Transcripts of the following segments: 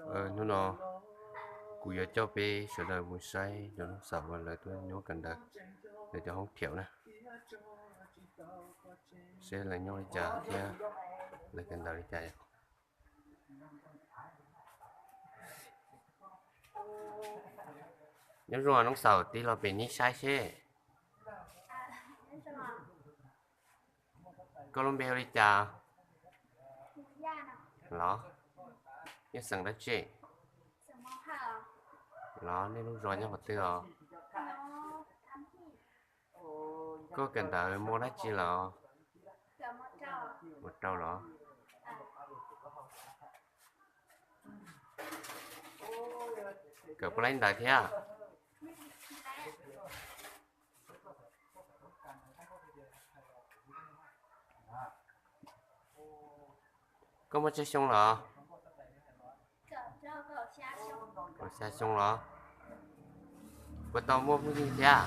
Hnub no kuv yuav coj peb sawv daws mus saib cov noog xaum uas lawv tuaj nyuab kawm ntawv, lawv cov hoob thiaum na, seb lawv nyob li cas thiab lawv kawm ntawv li cas. Nyob zoo noob xaum, tig los pem neb saib seb. Koj lub npe hu li cas los? Yog xeem dab tsi los? Nej lub zos nyob qhov twg os? Koj kawm ntawv muaj dab tsi los? Muaj rau los? Kawm puas laib ntawv thiab? Koj muaj tsawg xyoo los? Kaum xya xyoo los? Puas tau muaj phooj ywg thiab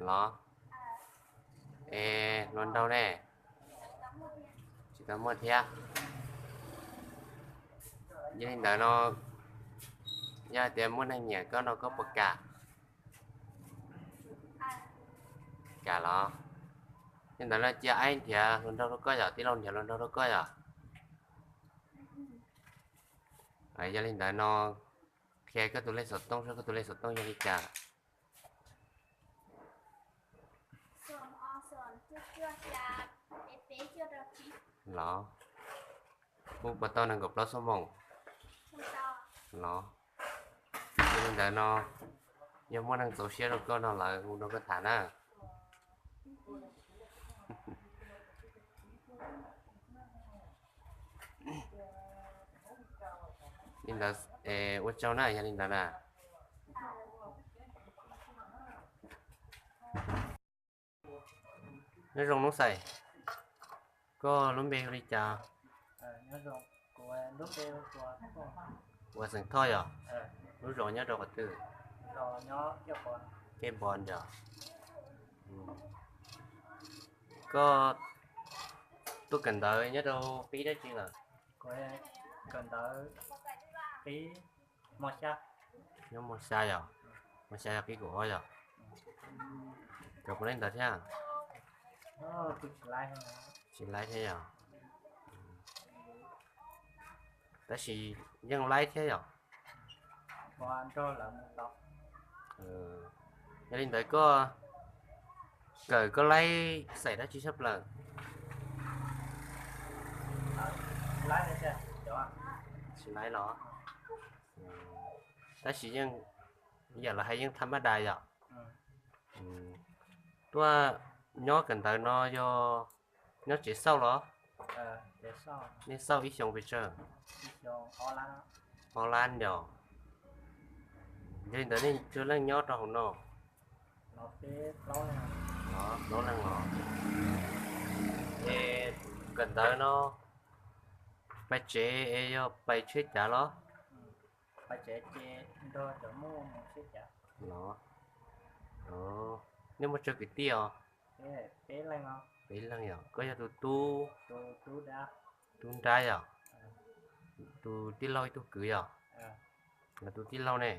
los? Es hluas nraug ne? Tsis tau muaj thiab. Yog li ntawd no, yog hais tias muaj neeg nyiam koj no koj puas kam? Kam los? Yog li ntawd no cia aib nrhiav hluas nraug rau koj yom, tij laug nrhiav hluas nraug rau koj yom. Yog li ntawd no, qhia koj tus lej xov tooj saib, koj tus lej xov tooj yog li cas? Los, hu puas tau nees nkaum plaub xuab moos los? Yog li ntawd no, yog muaj neeg txaus siab rau koj no lawv hu rau koj tham na. Li ntawd, ua tsaug na, yog li ntawd na. Nyob zoo noob xais, koj lub npe hu li cas? Ua xeem Thoj yog? Lub zos nyob rau qhov twg? Kej Npov yog? Koj tuaj kawm ntawv nyob rau qib dab tsi lawm? Nyob Mos Xya yog? Mos Xya yog qib kaum ob yog? Kawm puas laib ntawv thiab? Tsis laib thiab yog? Tab sis yeej laib thiab yog? Yog li ntawd koj kawm koj laib xaim dab tsi tshaj plaws? Tsis laib los? Tab sis yeej, yam lawv hais yeej thab mab das yom? Tuaj nyob kawm ntawv no yog nyob tsev xauj los? Nej xauj ib xyoos pes tsawg? Ob lab yog? Yog li ntawd nej tsawg leej nyob rau hauv no? Plaub leeg los? Es kawm ntawv no pais tsev es yog pais tsheb cav los? Los, nej muaj tsawg kwv tij os? Peb leeg yog? Koj yog tus tub? Tub nrab yog? Tus tij laug ib tug kwv yog? Los tus tij laug ne?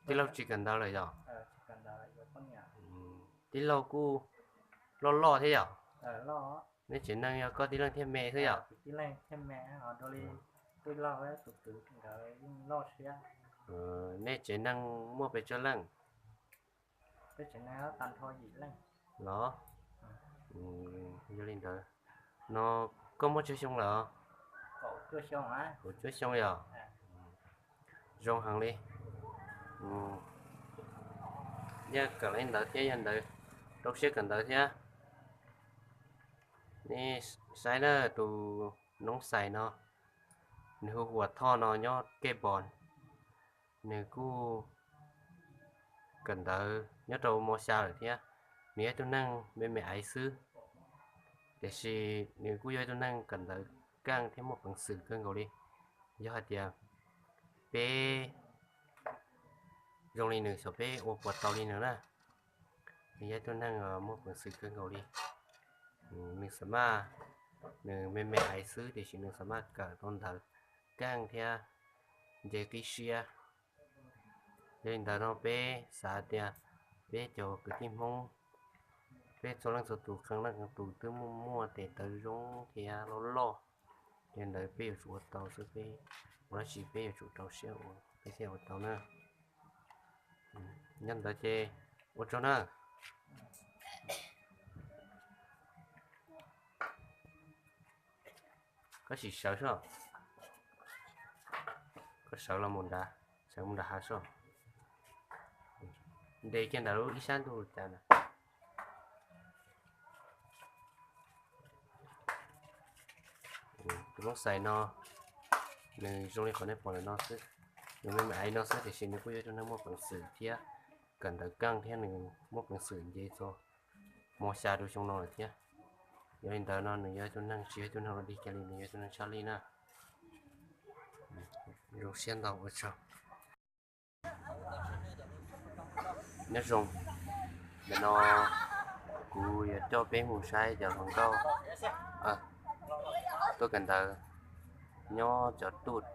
Tij laug tsis kawm ntawv lawm yog? Tij laug kuj loj loj thiab yog? Nej tsev neeg yog koj tib leeg thiaj me xwb yog? Nej tsev neeg muaj pes tsawg leej? Los, yog li ntawd no, koj muaj tsawg xyoo lawm? Kaum cuaj xyoo yog? Zoo heev li. Yog kawm li ntawd thiab yog ntawd, rau siab kawm ntawv thiab. Nej saib na, tus noob xais no, nws hu ua Thoj no nyob Kej Npos. Nws kuj kawm ntawv nyob rau Mos Xya lawm thiab. Nws yog ib tug neeg me me aiv xwb, tiam sis nws kuj yog ib tug neeg kawm ntawv keej thiab muaj peev xwm kawg nkaus li. Yog hais tias peb zoo li nws xyov peb ua puas tau li nws na. Nws yog ib tug neeg muaj peev xwm kawg nkaus li. Nws xam maj, nws me me aiv xwb tiam sis nws xam maj kawm tau ntawv keej thiab nce qib siab. Yog li ntawd no peb xav tias peb cov kwv tij Hmoob, peb txhua leej txhua tus qee leej qee tus twb muaj muaj tes taw zoo thiab loj loj. Yog li ntawd peb yuav tsum ua tau xwb, peb ua dab tsi peb yuav tsum rau siab ua peb thiaj ua tau na. Nyob ntawd ces ua tsaug na. Koj sim sawv soj, koj sawv los mus nrad, sawv mus nram hav soj. Nres kiag ntawm lub ib sab ntug cas na. Tus noob xais no nws zoo li qhov nej pom ntawm no xwb. Nws me me aiv no xwb tiam sis nws kuj yog ib tug neeg muaj peev xwm thiab kawm ntawv keej thiab nws muaj peev xwm nce txog hmo xya rau xyoo no lawm thiab. Yog li ntawd no nws yog ib tug neeg tsis yog ib tug neeg uas dig kiag li, nws yog ib tug neeg tshaj lij na. Zoo siab ntau ua tsaug. Nyob zoo, ntawm no kuv yuav coj peb mus saib cov hluas nkauj tuaj kawm ntawv nyob cov tuj,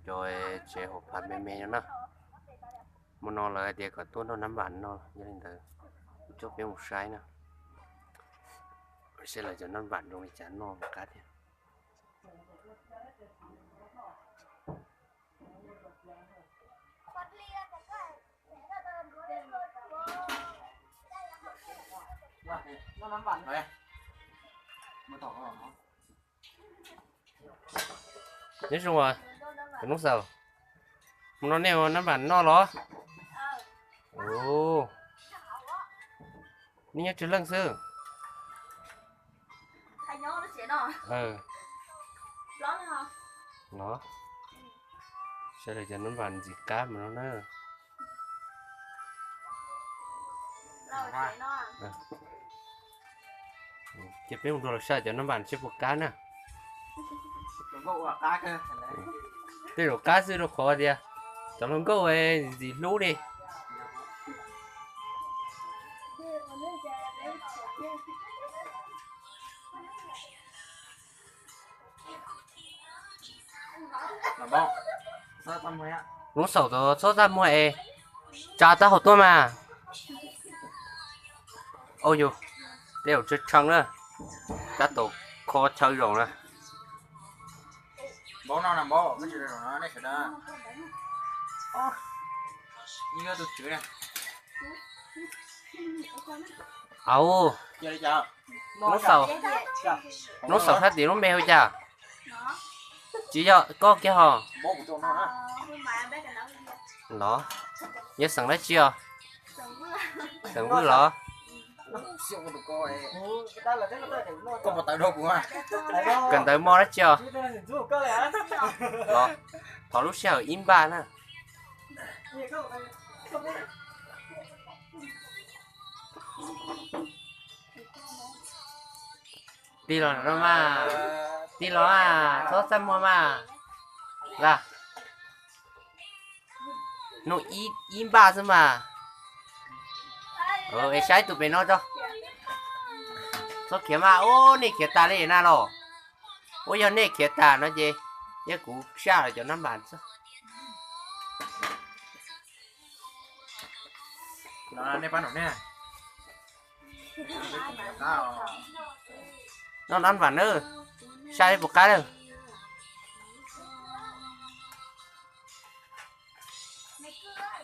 cov tsev hauv phav me me no na. Hmo no lawv hais tias kom tuaj noj nab npam no, yog li ntawd kuv coj peb mus saib na, saib lawv cov nab npam zoo li cas noj qab thiab. Nyob zoo, tus noob xaus, hmo no nej ua nab npam noj los? Nej nyob tsawg leej xwb? Los, saib lawv cov nab npam ntxim qab mas no na. Ces peb mus rau los saib cov nab npam seb puas qab na. Tej zaum qab xwb rau qhov tias cov hluas nkauj ntxim hlub li. Lub xaum tod txhob txaj muag es tsa taub hau tuaj mas. Au yog, tej zaum tshee tshee na, tab tom kho chaw zaum na. Au, lub xaum, lub xaum sab tim lub npe hu cas? Tsis yog koj kiag hos? Los, yog xeem dab tsi os? Xeem Vwj los? Kawm ntawv mos dab tsi os? Los, thov lub sij hawm ib npaj na. Tig los no mas, tig los mas, txhob txaj muag mas. Lam, nug ib npaj xwb mas. Es saib tus pem no tso. Txhob khiav mas, ub, nej khiav tas li na los. Ub, yog nej khiav tas no ces, yog kuv saj lawm cov nab npam xwb. Noj nab npam nawb, saib puas qab nawb.